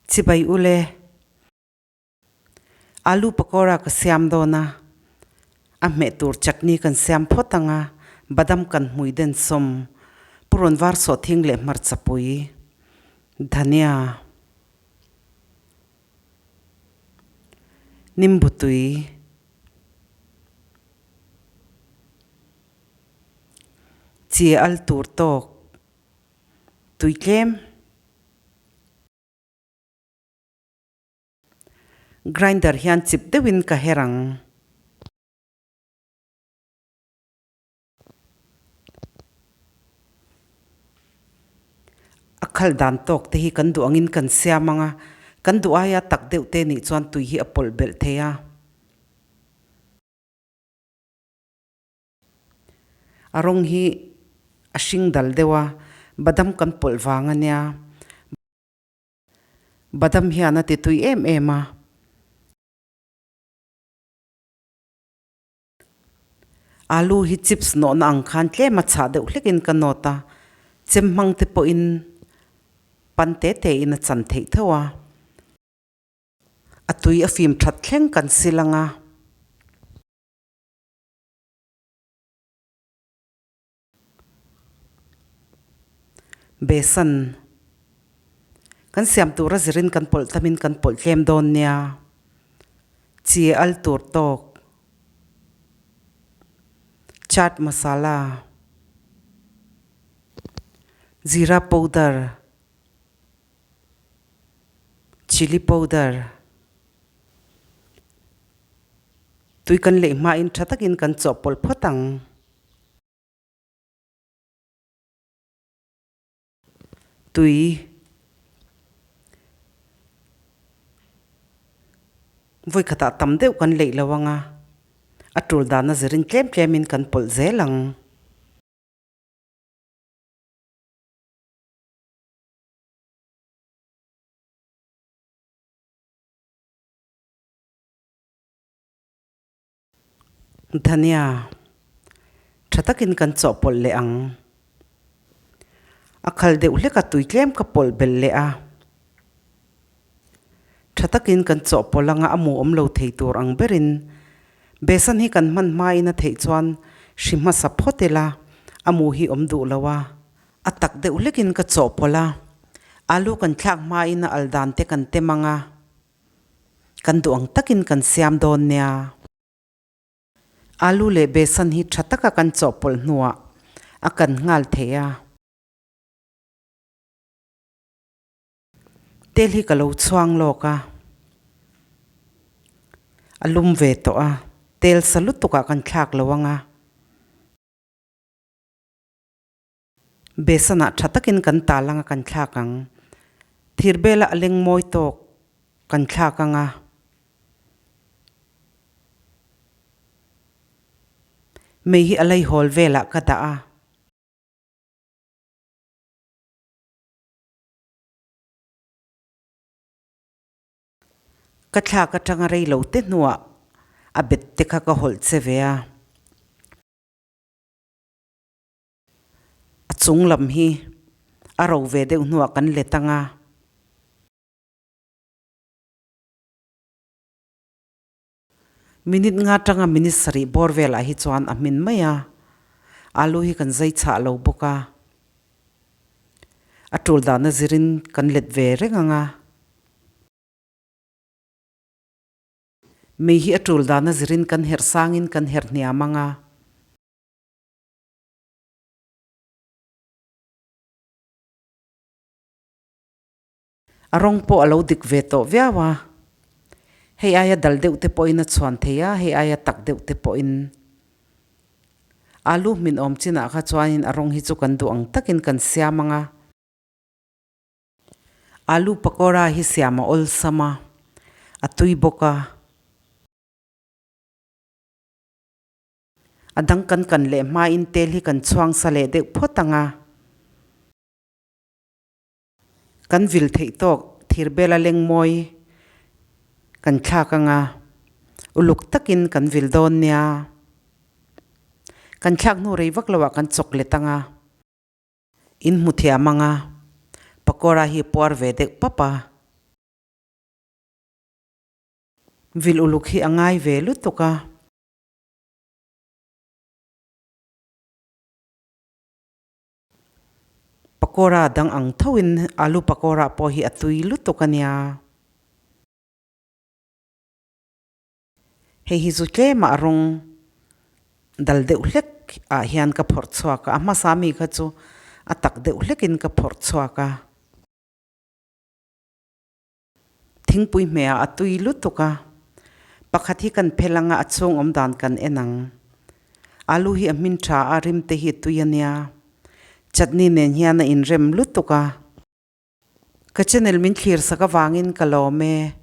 Chibai ule. Alu pakora ka siam dawn a, a hmeh tur chutney kan siam phawt ang a, badam kan hmui den sawm, purawn var sawhthing leh hmarcha pui, dhania, nimbu tui, chi al tur tawk, tui tlem. Grinder hian chip deuhin ka her ang. A khal dan tawk te hi kan duh angin kan siam ang a, kan duh aia tak deuh te nih chuan tui hi a pawlh belh thei a. A rawng hi a hring dal deuh a, badam kan pawlh vang a nia. Badam hian a ti tui em em a. Alu hi chips nawhna ang khan tlem a chhah deuh hlekin ka nawt a, chem hmang te pawhin pan te te in a chan theih tho a. A tui a fim that thleng kan sil ang a. Besan, Kan siam tura zirin kan pawlh tamin kan pawlh tlem dawn nia. Chi al tur tawk. Chaat masala. Jeera powder. Chilli powder. Tui kan leh hmain tha takin kan chawhpawlh phawt ang. Tui vawi khatah tam deuh kan leih lo ang a, a tul dana zirin tlem tlemin kan pawlh zel ang. Dhania, tha takin kan chawhpawlh leh ang. A khal deuh hlek a tui tlem ka pawlh belh leh a. Tha takin kan chawhpawlh anga a mu awm lo thei tur ang berin besan hi kan hman hmain a theih chuan hri hmasa phawt ila a mu hi awm duh lo a. A tak deuh hlekin ka chawhpawlh a, alu kan thlak hmain a al dan te kan tem ang a. Kan duh ang takin kan siam dawn nia. Alu leh besan hi tha taka kan chawhpawlh hnuah a kan nghal thei a. Tel hi ka lo chhuang lawk a, a lum ve tawh a, tel sa lutukah kan thlak lo ang a. Besanah tha takin kan tal anga kan thlak ang. Thir bela a leng mawi tawk kan thlak anga. Mei hi a laihawl velah ka dah a. Ka thlak atanga rei lo te hnuah a bet te kha ka hawlh che ve a. A chung lam hi a ro ve deuh hnuah kan let ang a. Minute nga tanga minute sarih bawr velah hi chuan a hmin mai a, alu hi kan zai chhah lo bawk a. A tul dahna zirin kan let ve reng ang a. Mei hi a tul dahna zirin kan herh sangin kan herh hniam ang a. A rawng pawh a lo dik ve tawh viau a, hei aia dal deuh te pawhin a chhuan thei a, hei aia tak deuh te pawhin. Alu hmin awm chinah kha chuanin a rawng hi chu kan duh ang takin kan siam ang a. Alu pakora hi siam a awlsam a, a tui bawk a. A dang kan kan leh hmain tel hi kan chhuang sa leh deuh phawt ang a. Kan vil theih tawk thir bela leng mawi kan thlak ang a, uluk takin kan vil dawn nia. Kan thlak hnu rei vak loah kan chawk let ang a. In hmu thiam ang a, pakora hi puar ve deuh pap a. Vil uluk hi a ngai ve lutuk a. Pakora dang ang thoin alu pakora pawh hi a tui lutuk a nia. Hei hi chu tlemah rawng dal deuh hlek ah hian ka phawrh chhuak a, a hmasa mi kha chu a tak deuh hlekin ka phawrh chhuak a. Thingpui hmehah a tui lutuk a, pakhat hi kan phel anga a chhung awm dan kan en ang. Alu hi a hmin tha a, rim te hi a tui a nia. Chutney nen hian a inrem lutuk a. Ka channel min thlir sak avangin ka lawm e.